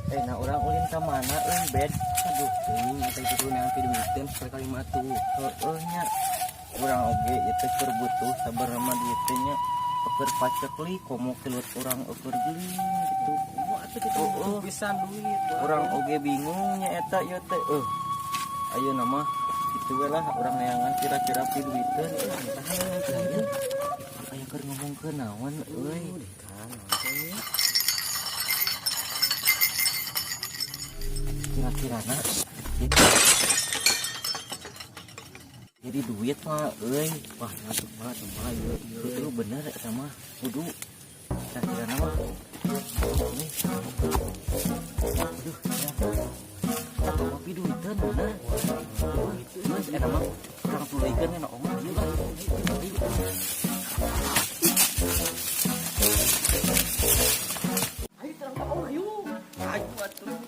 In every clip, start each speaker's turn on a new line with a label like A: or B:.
A: Nah, urang ulin ka mana euy, Bed?
B: Aduh, teuing eta itu neang piduiteun sekali mah tuh.
A: Heueuh nya. Urang oge ieu teh keur butuh sabarna mah duit teh nya. Keur pacekli komo kilut urang eueur geuling gitu.
B: Wah, atuh kita
A: Oh,
B: butuh
A: oh.
B: pisan duit.
A: Urang oge bingung nya eta ieu teh. Ayeuna mah kitu we lah urang neangan kira-kira piduiteun euy entah ieu. Aya keur ngomongkeun naon euy. Kira-kira na jadi duit mah euy.
B: Wah, atuh mah tuh mah ieu ieu.
A: Itu bener eta mah kudu kira-kira mah ini, aduh ya atau kopi duiteun bener. Geus eta mah urang tuluykeun na omah ieu lah.
B: Ayo terang ka oh ayo.
A: Ayo atuh.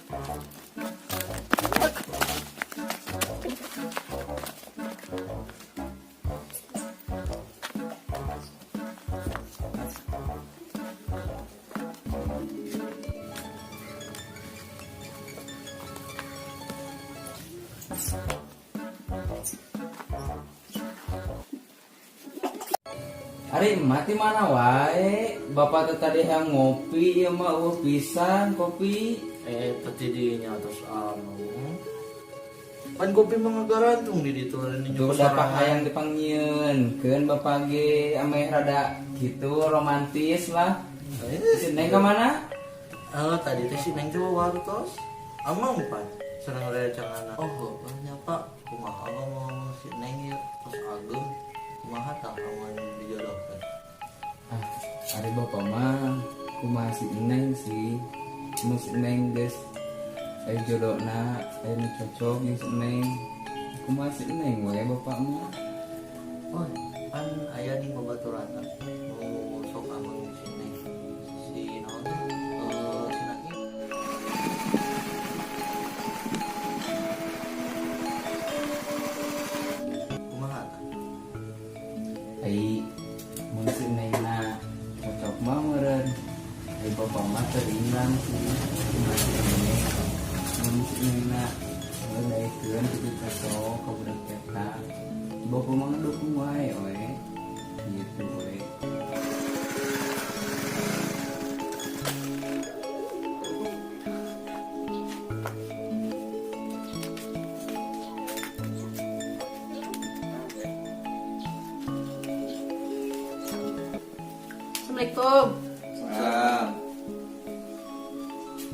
C: Ari mati mana wae, bapak teh tadi yang ngopi ieu mah eueuh pisan kopi.
D: Eh, tadi dinya terus anu. Pan kopi mah ngagarantung di ditu hari ini.
C: Tuh dapat hayang dipanggieunkeun bapak ge ameh rada gitu romantis lah. Si Neng ka mana?
D: Eh, tadi teh si Neng teh wartos. Amang pan seneng rencana. Oh, heueuh nya Pak, kumaha ngomong si Neng ieu terus ageng kumaha tah amun dijodohkeun.
C: Ah, ari bapak mah kumaha si Neng sih. Mun si Neng geus aya jodohna, aya nu cocok jeung si Neng. Kumaha si Neng we bapak mah.
D: Oh, pan aya nih babaturanna nu sok amang si Neng. Si naon teh? Eh, si Naim. Kumaha tah?
C: Ai mun si Nengna cocok mah meureun. Ai bapak mah teuing sih kumaha si Neng. Mun si Nengna daekeun kitu cocok ka budak eta. Bapak mah ngedukung wae we. Gitu we.
E: Assalamualaikum.
C: Salam.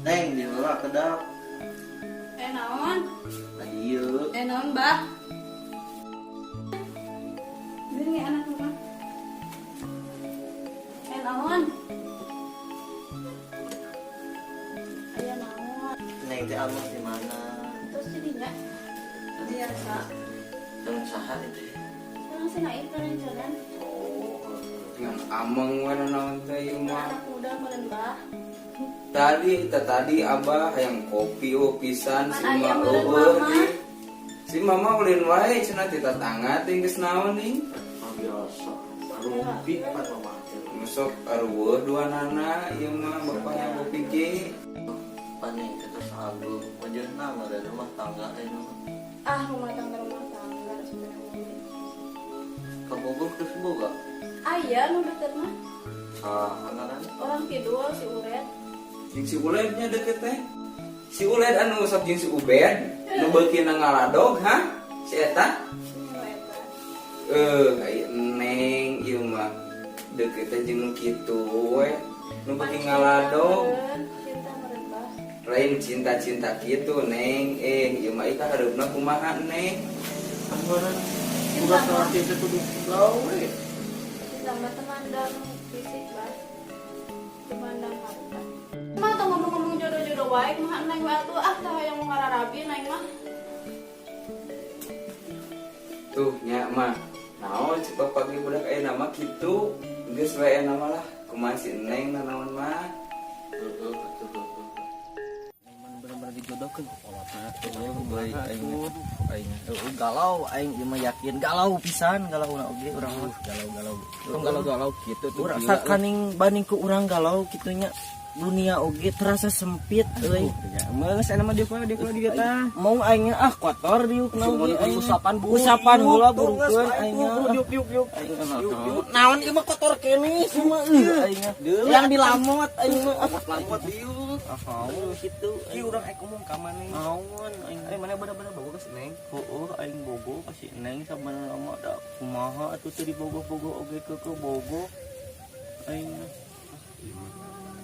D: Neng di heula kedap.
E: Eh naon?
D: Tadi ieu.
E: Eh naon, Bah? Beri anak rumah. Eh naon? Aya naon?
D: Neng teh amang di mana?
E: Terus jadinya biasa.
D: Sareng saha itu?
E: Sekarang si Naif rencana.
D: Oh,
C: Ngan ameng we naon teh ieu mah.
E: Anak muda meureun, Bah.
C: Tadi teh tadi abah hayang kopi oh pisan si
E: Pan aya
C: mama
E: meureun
C: eueuh
E: mama.
C: di. Si mama ulin wae cenah ti tatangga teh geus naon nih.
D: ah, biasa. Rumpi pan mama teh.
C: Masuk areueuh dua nana ieu mah bapaknya kopi ge.
D: Pan neng teh terus agung. Wajahna mah ada rumah tangga teh nu.
E: Ah, rumah tangga rumah tangga sebenarnya.
D: Ka Bogor geus boga.
E: Aya nu deket mah.
D: Ah, ngaran
E: Orang kidul si Ulet.
C: Jeung si Ulednya deket teh. Si Uled anu sok jeung si Ubed nu beukina ngaladog ha? Si eta?
E: Nu eta.
C: Eh, ai Neng ieu mah deket teh jeung nu kitu we. Nu beuki ngaladog.
E: Cinta meureun, Bah.
C: Lain cinta-cinta kitu Neng. Eh, ieu mah ika hareupna kumaha Neng?
D: Pan meureun bukan salaki teh kudu gawe.
E: Cinta mah temandang fisik, Bah. Temandang harta. Mah tong ngomong-ngomong jodoh-jodoh wae mah Neng we atuh ah tah hayang ngararabi Neng mah.
C: Tuh nya mah. Naon cek bapak ge budak aya nama kitu. Geus we aya nama lah. Kumaha si Neng nanaon mah.
D: Heeh, atuh heueuh.
A: Neng bener-bener dijodohkeun ku kolotna. Euy, aing aing euy galau aing ieu mah yakin galau pisan galau na oge urang mah.
B: Galau-galau. Tong galau-galau gitu tuh.
A: Urang
B: gila lah.
A: sakaning banding ku urang galau kitu nya. Dunia oge terasa sempit euy.
B: Ya, geus aya mah diuk diuk dieu tah.
A: Mau aing ah kotor diuk
B: Cuma
A: oge aing.
B: usapan buru.
A: Usapan heula
B: Tuh, geus,
A: burukeun
B: aing
A: aing.
B: buru, diuk diuk diuk.
A: Naon ieu mah kotor keneh semua euy aing. Yang dilamot aing mah.
B: Lamot diuk.
A: Ah, kitu.
B: Ieu urang ek ngomong ka maneh.
A: Naon aing.
B: Eh mana bener-bener bogo ka si Neng?
A: Heueuh aing bogo ka si Neng sabenerna mah da kumaha atuh teu dibogoh-bogoh oge keukeuh bogoh. Aing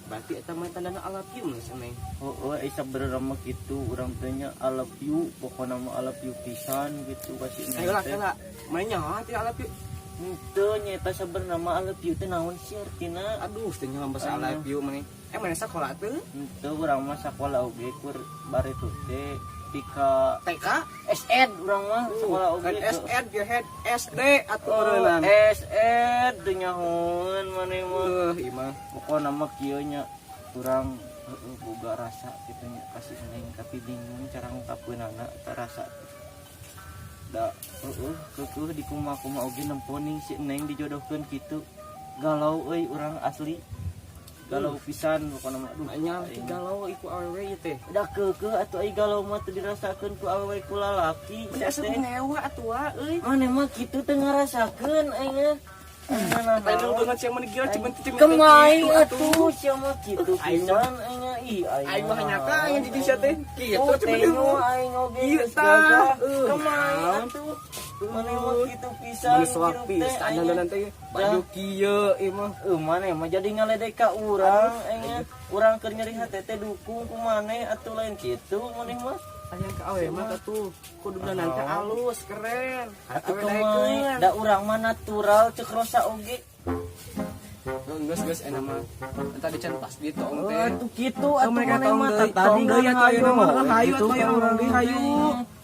B: Berarti eta mah tandana I love you si Neng.
A: heueuh ai sabenerna mah kitu urang teh nya I love you, pokona mah I love you pisan gitu ka si Neng.
B: Ayo lah
A: teh.
B: kela. Mana nyaho teh I love you.
A: Henteu nya eta sabenerna mah I love you teh naon sih artina?
B: Aduh, teh nyaho bahasa I love you maneh. Eh mana sakola teh?
A: Henteu urang mah sakola oge kur bareto teh tika
B: TK?
A: SN urang mah sakola oge.
B: Kan SN ge head SD atuh
A: Oh,
B: meureunnan.
A: SN teu nyahoeun maneh mah.
B: Heuh, ieu mah.
A: Pokokna mah kieu nya urang heueuh boga rasa kitu nya ka si Neng tapi bingung cara ngungkapkeunana eta rasa teh. Da heueuh keukeuh di kumaha-kumaha oge nemponing si Neng dijodohkeun kitu. Galau euy urang asli. Galau pisan pokokna mah aduh.
B: Nya
A: aing.
B: galau iku awewe ieu teh.
A: Da keukeuh atuh ai galau mah teu dirasakeun ku awewe ku lalaki.
B: Beda asup ngewa atuh ah euy.
A: Maneh mah kitu teu ngarasakeun aing mah.
B: Aing banget sia mah gila cuman teu
A: Kemai atuh sia mah kitu
B: Aing
A: pisan aing mah ih aing.
B: Aing mah nyata aing jadi sia teh. Kitu
A: Oh,
B: cuman
A: tengok aing oge
B: Ieu
A: geus
B: tah.
A: gagah.
B: Euh,
A: Kemai
B: naon.
A: atuh. Maneh mah kitu pisan
B: Mun soak
A: hirup teh,
B: pisan
A: aing.
B: dandanan teh baju kieu ieu mah.
A: Maneh mah jadi ngaledek ka urang aing mah. Urang keur nyeri hate teh dukung ku maneh atuh lain kitu maneh mah.
B: Hayang ka awe mah atuh kudu dandan teh alus keren.
A: Atuh
B: Awe
A: kemai
B: daekeun.
A: da urang mah natural cek rosa oge.
B: Geus geus enak mah. Entah dican pas di tong
A: Oh,
B: teh.
A: atuh kitu atuh
B: mereka
A: maneh
B: tong
A: mah
B: deui,
A: tadi
B: tong deui atuh ayeuna mah. Hayu
A: Gitu
B: atuh ayeuna urang deui, hayu.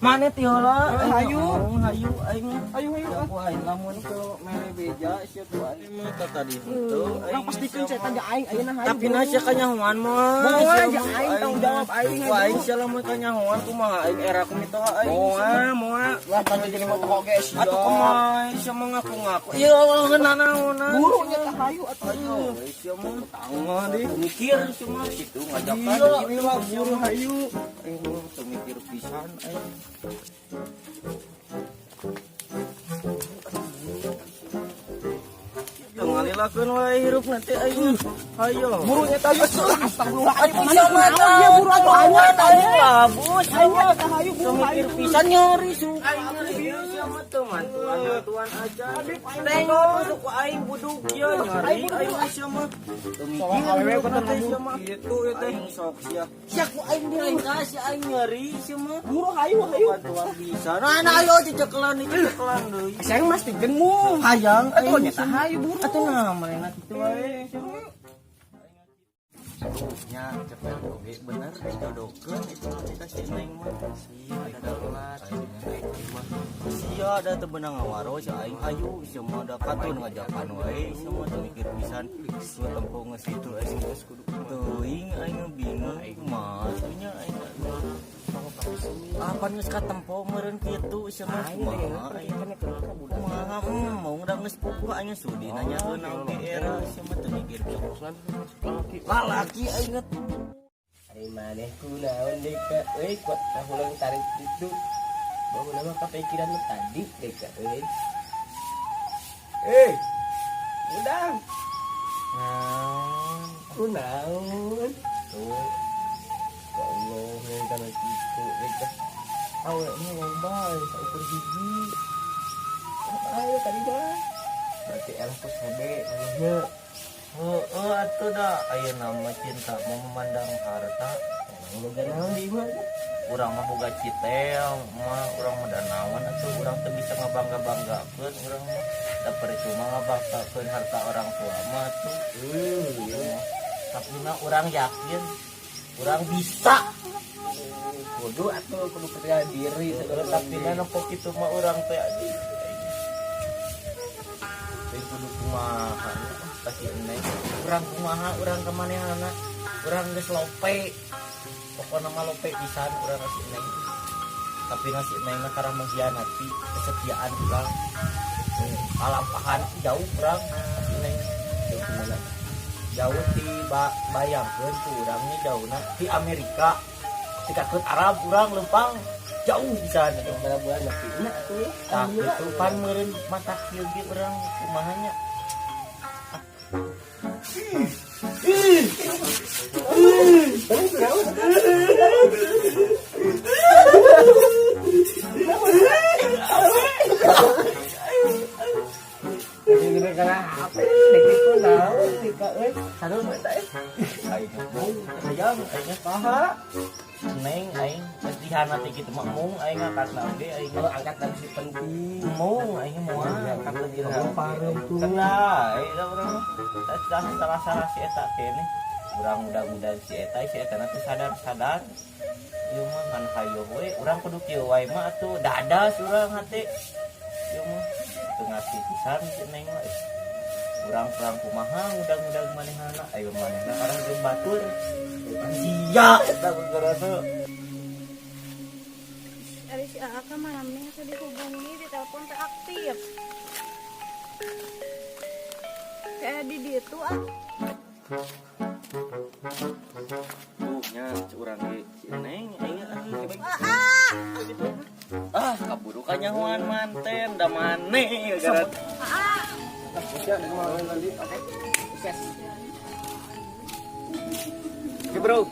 A: Maneh ti heula
B: Hayu.
A: Hayu aing.
B: Hayu hayu.
A: Ku aing lamun teu mere beja sia ku aing mah tah tadi henteu.
B: Urang pastikeun sia teh aing ayeuna hayu.
A: Tapi na sia kanyahoan mah.
B: Moal ja aing tanggung jawab aing.
A: Ku aing sia lamun kanyahoan kumaha aing era ku mitoha aing.
B: Moal moal. Lah tadi jadi motor oge sia.
A: Atuh kumaha sia mah ngaku-ngaku. Ieu naonan.
B: Buru nya tah hayu atuh.
A: Ayo, sia mah
B: Tanggung deui.
A: mikir sia mah kitu ngajakan.
B: Iya, iya buru hayu.
A: Aing mah teu mikir pisan aing. Ngalilakeun wae hirup nanti aing. Hayo.
B: Buru nya tah hayu. Astagfirullah.
A: Atuh sama
B: Iya buru atuh aing
A: aing labus.
B: Aing tah hayu buru
A: Mikir
B: hayu.
A: pisan nyeri suka. Aing sia mah teu mantuan mantuan aja. Tengok suku aing buduk ieu nyeri aing sia mah. Teu mikir
B: Awewe
A: hirup
B: bener
A: nanti sia mah.
B: Gitu ya teh.
A: Aing sok sia. Sia ku aing dilengkah sia aing nyeri sia mah.
B: Buru hayu hayu.
A: Bantuan bisa. Nah, nah ayo dicekelan dicekelan deui.
B: Sayang mastikeun mu.
A: Hayang
B: Atuh nya tah hayu buru.
A: Atuh nah manehna kitu wae sia mah. Nya cepet oge bener dijodohkeun itu nanti ka si Neng mah.
D: Sia ada telat.
A: Sia da teu beunang ngawaro sia aing hayu sia mah da katun ngajakan wae sia mah teu mikir pisan. Nu tempo geus kitu aing geus kudu teuing aing bingung kumaha nya aing. Apan geus katempo meureun kitu sia mah kumaha aing. Kumaha mau udah geus puguh aing sudi nanyakeun oge era sia mah teu mikir pisan. Lalaki aing
B: Ari maneh kunaon deui ka euy kuat kahulang tarik itu. Baheula mah kapikiran nu tadi deui ka euy. Eh. Udang.
A: Naon?
B: Kunaon? Tuh. Ya Allah, yang kana kitu deui ka. Awe mah loba saukur hiji. Ayo tadi mah. Berarti elah ku sobe manehnya.
A: Heeh atuh da ayeuna mah cinta mah memandang harta.
B: Emang boga naon di imah?
A: Urang mah boga citel mah urang mah da naon atuh urang teu bisa ngabangga-banggakeun urang mah. Da percuma ngabanggakeun harta orang tua mah atuh.
B: Iya.
A: Tapi mah urang yakin urang bisa.
B: Kudu atuh kudu percaya diri
A: Heeh, tapi na nempo kitu mah urang teh aduh. Teh kudu kumaha nya pasti neng. Urang kumaha urang ka manehana. Urang geus lope. Pokona mah lope pisan urang ka si neng. Tapi na si neng mah karena mengkhianati kesetiaan urang. Kalampahan jauh urang ka si neng.
B: Jauh kumaha?
D: Jauh ti bayangkeun ku urang nya jauhna ti Amerika. Ti ka Arab urang lempang jauh pisan eta.
B: Berapa bulan nepi na tuh ya.
D: Tah kitu pan meureun mata kieu ge urang kumaha nya.
B: Ini karena apa? Dek ku naon sih ka euy. Sarua eta euy.
D: Aing mung hayang aing saha? Neng aing geus dihanati kitu mah mung aing angkatna oge aing.
B: Kalau angkat dan si penting.
D: Mung aing moal angkat lagi
B: Kamu parem tuh.
D: Kenal, eta urang mah. Tah salah-salah si eta keneh. Urang mudah-mudahan si eta na teu sadar-sadar. Ieu mah ngan hayo we, urang kudu kieu wae mah atuh dadas urang hate. Ieu mah teu ngarti pisan si Neng mah. Urang kurang kumaha mudah-mudahan manehna, ayo manehna karang jeung batur. Sia eta geura
E: Ari si Aa ka mana nih asa dihubungi di telepon teh aktif. Kayak di ditu ah.
A: Tuh nya urang ge si Neng aing ah kaburu kanyahoan manten da maneh gara.
B: Oke. Sukses.
A: Oke bro.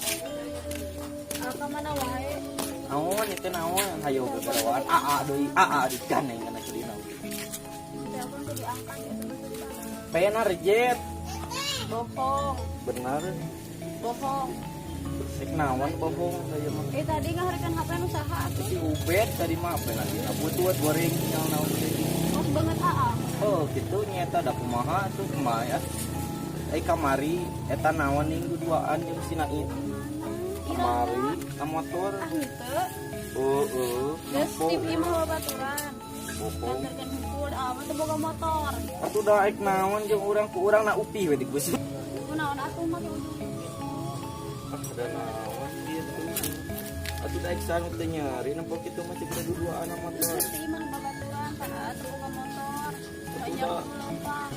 E: Aa ka mana wae?
A: Naon itu naon hayo gegeroan aa deui aa di ganeng kana ceulina oge.
E: Telepon tuh diangkat ya sebentar.
A: Pena rejet.
E: Bohong,
A: Benar.
E: bohong.
A: Sik naon bohong saya mah.
E: Tadi ngahareukeun HP nu saha atuh?
A: Si Ubed tadi mah apa lagi butuh goreng yang naon teh.
E: Oh banget Aa.
A: Oh gitu nyeta da kumaha tuh kumaha ya. Kamari eta naon ning duaan jeung si Naim. Kamari ka motor.
E: Ah henteu.
A: Heeh.
E: Geus tip ieu mah babaturan.
A: Bohong.
E: Nganterkeun hungkul Aa mah teu boga motor.
A: Atuh da ek naon jeung urang ku urang na upih we di bus.
E: Kunaon atuh mah ke ujung gitu.
A: Ah da naon gitu. Atuh da ek sanggup teu nyari nempo kitu mah cek duaan motor.
E: Geus teu imah babaturan pan Aa teu boga motor. Banyak lempang.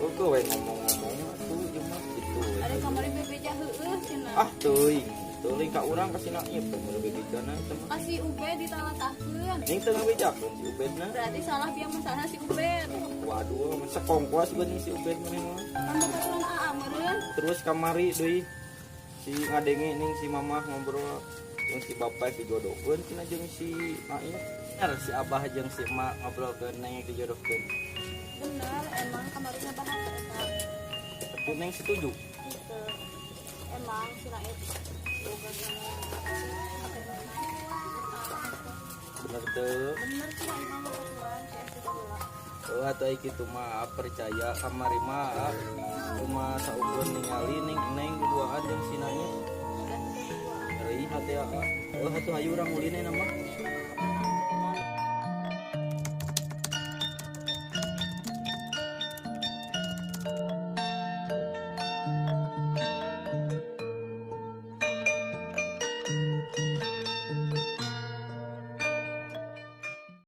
A: Oke we ngomong-ngomong atuh jeung mah kitu we.
E: Ari kamari bebeja heueuh cenah.
A: Ah teuing. Teuing ka urang ka si Naim teh mun bebejana eta mah.
E: Kasih Ubed ditalatahkeun.
A: Ning teu ngabejakeun si Ubedna.
E: Berarti salah biang masalah si Ubed.
A: Waduh, sekongkos geuning si Ubed maneh mah.
E: Kan babaturan Aa meureun.
A: Terus kamari deui si ngadenge ning si mamah ngobrol jeung si bapak dijodohkeun cenah jeung si Naim. Bener si abah jeung si emak ngobrolkeun neng dijodohkeun.
E: Bener, emang kamari ngabahas eta.
A: Tapi neng setuju.
E: Gitu. Emang si Naim boga
A: Bener teu?
E: Bener sih Naim mah babaturan si Esi heula.
A: Oh, atuh ai kitu mah percaya kamari mah cuma saukur ningali ning neng duaan jeung si Naim. Ngeri hate aa. Oh, atuh hayu urang ulin mah.